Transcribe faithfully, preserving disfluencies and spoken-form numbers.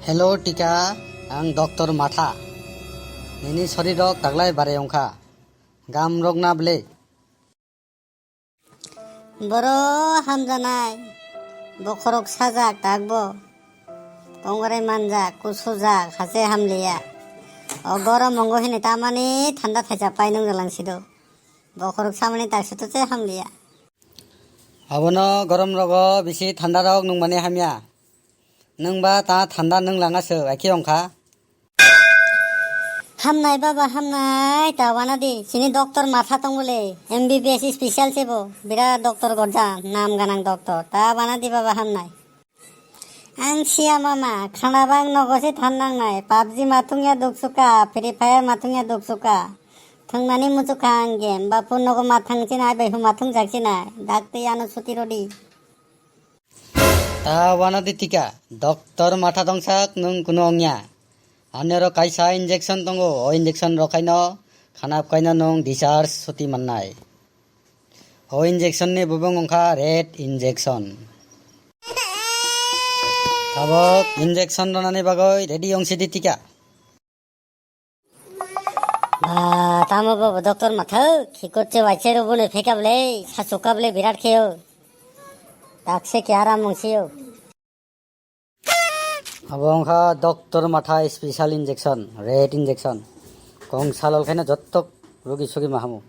Hello, Tika, ang Doctor Matha. Nini sorirok taglai bare wngkha. Gam rok na ble? Boro hamjanai. Bokhorok sajak takbo. Kongrai manjak, kusujak, hase hamliya. O gorom mongo hini tamani thanda thaisa pai nung jalang sido. Bokhorok samani tak sutu se hamliya. Abono gorom rogo bisi thanda rok nungmani hamya. Nwngba ta thanda nwng langa se, aki ongkha. Hamnai baba, hamnai, ta wana di. Chini doctor Matha tong bole, M B B S special se bo. Birat doctor gorja, nam ganang doctor. Ta wana di baba, hamnai. Ang siya mama, khana bang nogo se than nangnai. PUBG mathung ya duk suka, Free Fire mathung ya duk suka. Thwngmani muchukha ang game, bapu nogo mathang chinai, bai hu mathung jak chinai. Dakti ano suti rodi. Ta wana di Tika, doctor Matha tongsak nwng kuno ongya. Anero kaisa injection tongo, o injection rok khaino khanap kaino nwng discharge suti mannai. O injection ni bubung wngkha red injection. Tabok injection ronani bagwi ready ongsi di Tika. Ba, tamo bo doctor Matha, khikot che waise ro bole phekable, sasukable birat kheo. Dakse ke aram mungsiyo. Abo wngkha doctor Matha special injection, red injection. Kong salol khaina jottok rugi sugi mahamu.